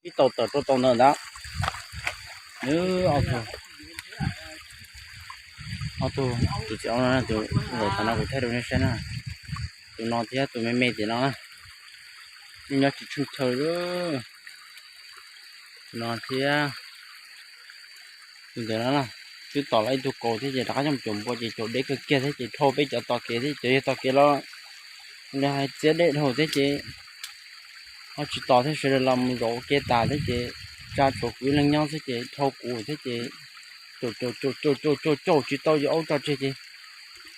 Ib tau tawm rau tau ntawd ntag. Nws ob tug, ob tug tus txiv aub no, tus zaum tas no kuv thaij rau nej saib na. Tus no thiab tus me me tim no na, yeej nyob tsis tsheej chaw li. Tus no thiab tus ntawd no na, twb tom los ib tug kaus thiab ces rov qab coj mus caum npua ces caum deb kawg kiag thiab ces dhau peb cov tos kev thiab cov yawg tos kev los li hais txiab dej dhau thiab ces ho tsis tos thiab sawv daws los mus zaum ua ke tas thiab ces tsa tsuas kuv ib leeg nyob xwb ces dhau kuv thiab ces caum caum caum caum caum caum tsis tau yawg aub tso tseg ces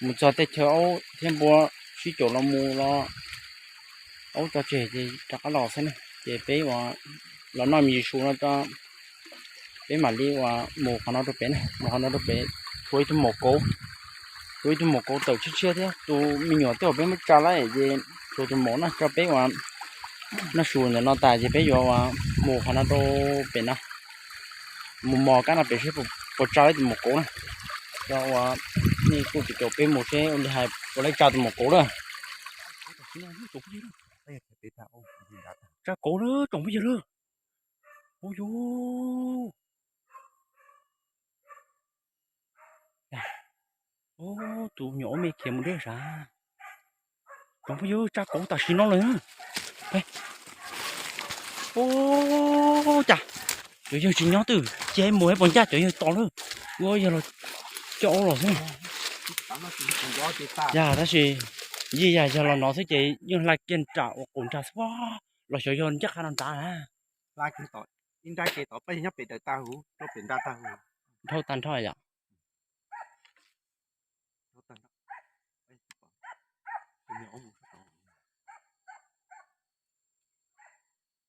mus txog tej chaw aub thiab npua sib caum los mus los aub tso tseg ces rov qab los xwb na. Ces peb ua los noj me ntsis su no tso, peb mam li ua mus qhov no rau pem na, mus qhov no rau pem. Tshuav ib tug maum kauv, tshuav ib tug maum kauv tawm tshiab tshiab thiab tus me nyuam tej uas peb muab tsa lawm ces tshuav tus maum no tso peb ua noj su ntawm no tas ces peb yuav ua mus qhov no rau pem no, mus mos kab no pem seb puas tsa ib tus maum kauv na. Tso ua nej kuj tsis caum peb mus seb ua li hais puas laib tsa tus maum kauv na. Tsa kauv lawm tsoom phooj ywg lawm. Ua yus, tus nyuam aub me khiav mus deb sav. Tsoom phooj ywg, tsa kauv tam sim no lawm. Ua cas cov yawg tsis nyob twb cia mus es puas ncaj cov yawg tos lawm. Ua yog los coj aub los xwb. Yog tab sis yij yam yog los no xwb ces yeej hla kiag nram ua qaum nrag xwb los xyov yog ncaj qha no nrad na. Ib nrab ke tod pab nyob pem daws tag huv, rau pem nrad tag huv. Dhau tag nrho yom.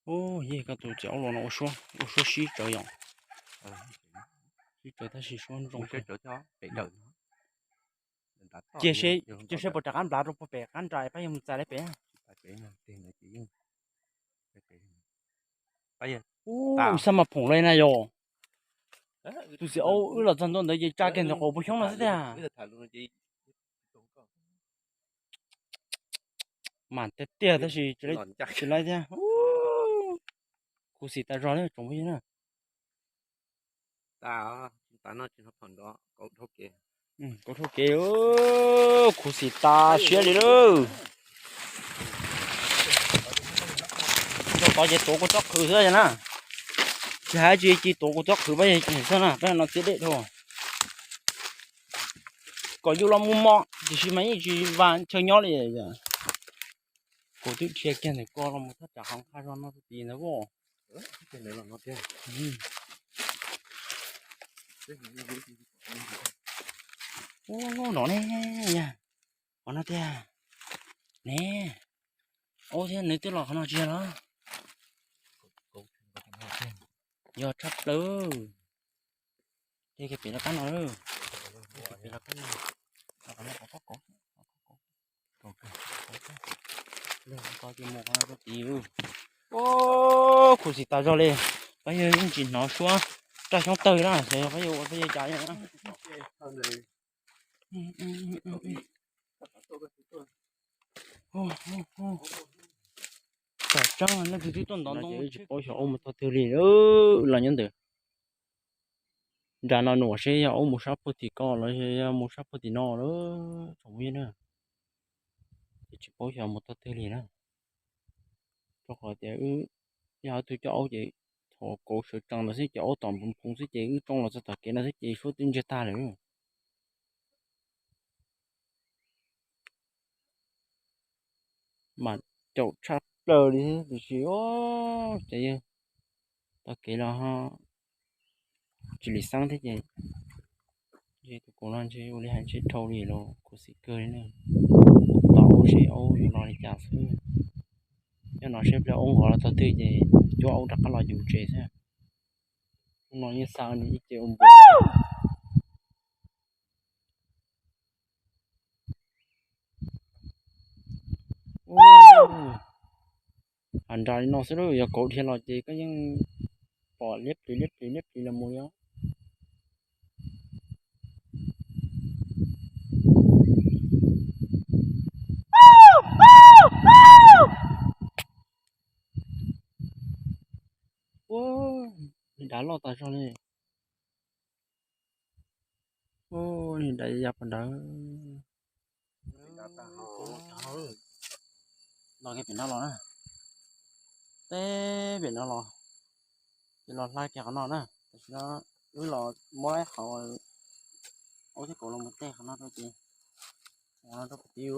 Ub, yog koj tus txiv aub los no ua suab, ua suab sib tsawv yom. Sib tsawv tab sis suab zoo. Cia seb, cia seb puas rov qab nplhav rau puag pem qab nrad pab yog mus txais li pem. Ub, xab mas phoom li na yom. Tus txiv aub wb los txog ntua ntawd ces tsa kiag ntawm qaum puag xyoob no xwb tiag. Mas tiag tiag tab sis tsis laib thiab. Khuv xim tas zog li tsoom phooj ywg na. Kauv dhau kev, khuv xim tas siab li lawm. Tod ces tuav kua txob qhwv xwb na. Tsis hais tsis ci tuav kua txob qhwv pab xwb na, peb no txiab dej dhau. Kom yus los mus mos tiam sis mas yeej tsis vas chaw nyob li. Kuv twb dhia kiag ntawm ko los mus thaj tsam qhov nqha zog no tus tid ntawd. Ub, no ne, qhov no tiag ne. Ub, thiab nws twb los qhov no tsis yog los? Yog tshaj plaws. Ces pem lawv qab no, pem lawv qab no. Ub, khuv xim tas zog li. Pab yawg yeej tsis hnov suab raj xyoob tawg na, xyov yog pab yawg ua pab yawg cas. Tam tseeb leej twg twb tuaj ntov ntoo tsis paub xyov aub mus txog twg li los nyob ntawd. Nram no nws seb yog aub mus sab puag tim ko los yog mus sab puag tim no lawm tsoom phooj ywg na. Ces tsis paub xyov mus txog twg li na. Rau qhov tias wb yog ib tug coj aub ces thaum kauv sawv tsees ntawd xwb ces aub tom npoo nphoov xwb ces wb tsoo los txog tom kev no xwb ces suab twb ntsiag tag lawm. Mas caum tshaj plaws li tiam sis ces yog tau kev los tsis lim xeeb thiab ces tus kauv no ntshe ua li hais ntshe dhau li los khuv xim kawg li na. Tos aub seb aub yuav los li cas xwb. Nyob no seb pliag aub nqos los txog twg ces cuab aub rov qab los yus tsev xwb. Hnub no yeej xa nws ib ce ua npua. Has nras li no xwb lauj, yog kauv dhia los ces koj yeej pom liab plis liab plis liab plis los mus li os. Dav loj tas zog li. Ub, dav ya ya pov ntawd. Los kiag pem no los na. Teb pem no los, ces los hla kiag qhov no na. Tam sim no wb los muab qhov aub thiab kauv los mus tej qhov no rau ces, qhov no rau puag tid,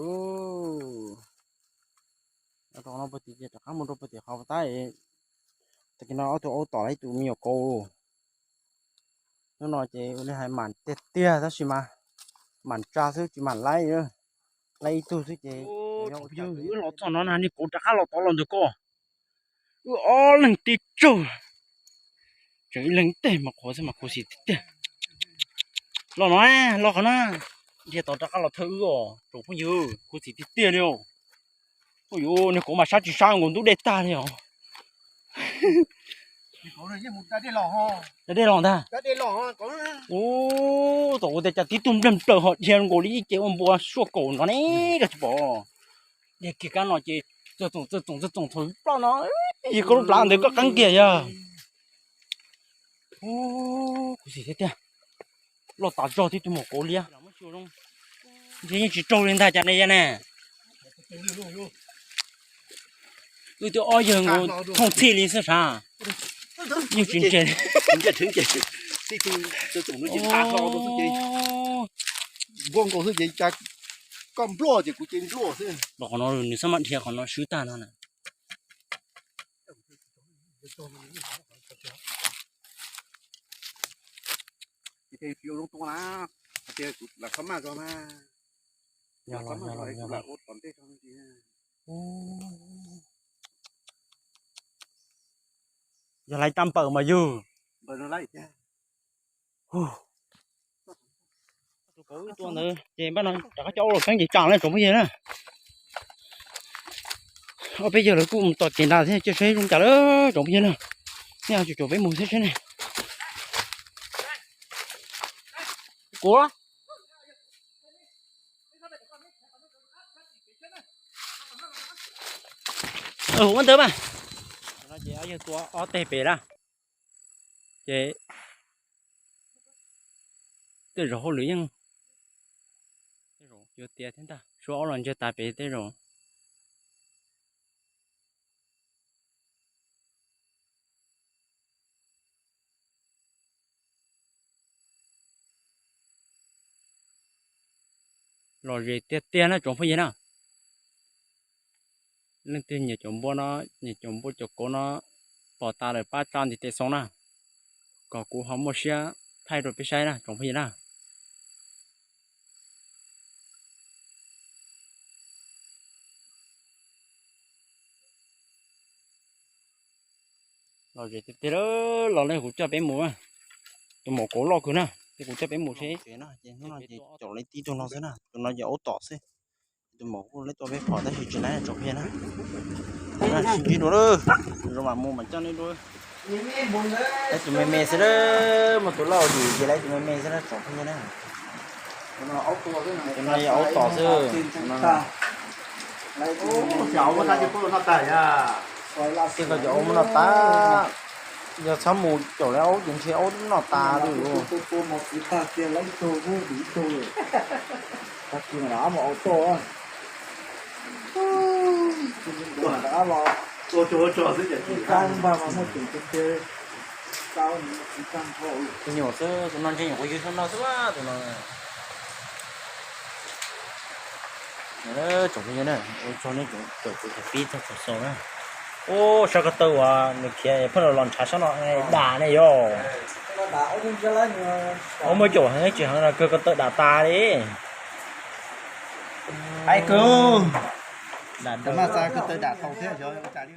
rau qhov no puag tid ces rov qab mus rau puag tim qhov tab. Tag kis no ob tug aub tom lawv ib tug me nyuam kauv. Hnub no ces ua li hais mam tiag tiag tab sis mas mam tsa xwb tsis mam laib, laib ib tug xwb ces. Wb los txog no na, niag kauv rov qab los tod los ntawm ko. Wb ob leeg tib tsaug, tseem ib leeg teg mas qhuav xwb mas khuv xim tiag tiag. Los no, los qhov na, dhia tod rov qab los thawj wb os tsoom phooj ywg, khuv xim tiag tiag li os. Ua yuav niag kauv mas sab tsis sab nkaus ntub dej tag li os. Da dej los ntag. Ub, tom ua tias cas tib tug nplawg nplawg ho dhia nkaus li ib ce ua npua suaj kaum no ne, koj tsis pom. Dhia kiag kab no ces txawj txoom txawj txoom txawj txoom thaum ploj no, yog koj lub plab ntawd koj qeeb kiag yog. Ub, khuv xim thiab tiag. Loj tas zog tib tug maum kauv liab. Ntshe yeej tsis raug li ntag cas ne yog ne. Wb twb ob yawg nkaus thooj txhij li xwb sav. Yeej tsis ntse. Npua nkaus xwb ces cas koj nplua ces kuv ces nplua xwb. Los qhov no nws xab maj dhia qhov no swb tag no na. Yog laiv tag npaum mas yug. Tus kauv tua ntawd ces npaj no rov qab coj aub los tseeb ces tsa na tsoom phooj ywg na. Ob peb yawg lawv kuj mus tom kev nrad thiab, cia saib zoo cas lawm tsoom phooj ywg na. Nej tsuas tsuas peb mus thiab seb ne. Kuv hu ntawd mas. No ces ob yawg tua ob teg pem na. Ces tej zaum hauj lwm yeej, tej zaum yuav tiav thiab ntag, suav aub los ntsiag tas pem tej zaum. Lom zem tiag tiag na tsoom phooj ywg na. Leej twg nyiam cov npua no, nyiam cov npua cov kauv no, pom tas lawm pab tsa ntiv tes xoo na, kom kuv ho muaj siab thaij rau peb saib na tsoom phooj ywg na. Lom zem tiag tiag, los nej kuv coj peb mus. Tus maum kauv loj kawg na, ces kuv coj peb mus seb. Ces hnub no ces caum lawv tib tug no xwb na, tus no ces aub tom xwb. Tus maum kuj lawv tuaj peb phom tab sis tsis laib tsoom phooj ywg na. Sib ntsib dua lawm, zoo mam mus mam coj nej dua. Laib tus me me xwb na, muaj tus loj dim ces laib tus me me xwb na tsoom phooj ywg na. Tus no yog aub tom xwb. Tej ko cov aub muab noj tas, yog txhob mus caum lawv aub ces ntshe aub noj tas li. Tus nyuam xwb, tus no ntshe nyuam qhuav yug xyoo no xwb tus no. Tsoom phooj ywg na, ua tsaug nej tseem caum kuv thaum pib txog thaum xaus na. Ub, sab ko taw uas nws khiav pheej los los ntshav sab no dam ne yog. Ub, muaj caum heev tsis heev no kawg ko taw dam tas li. Hais kawg. Dam, ko taw dam tau thiab xyov ua cas li.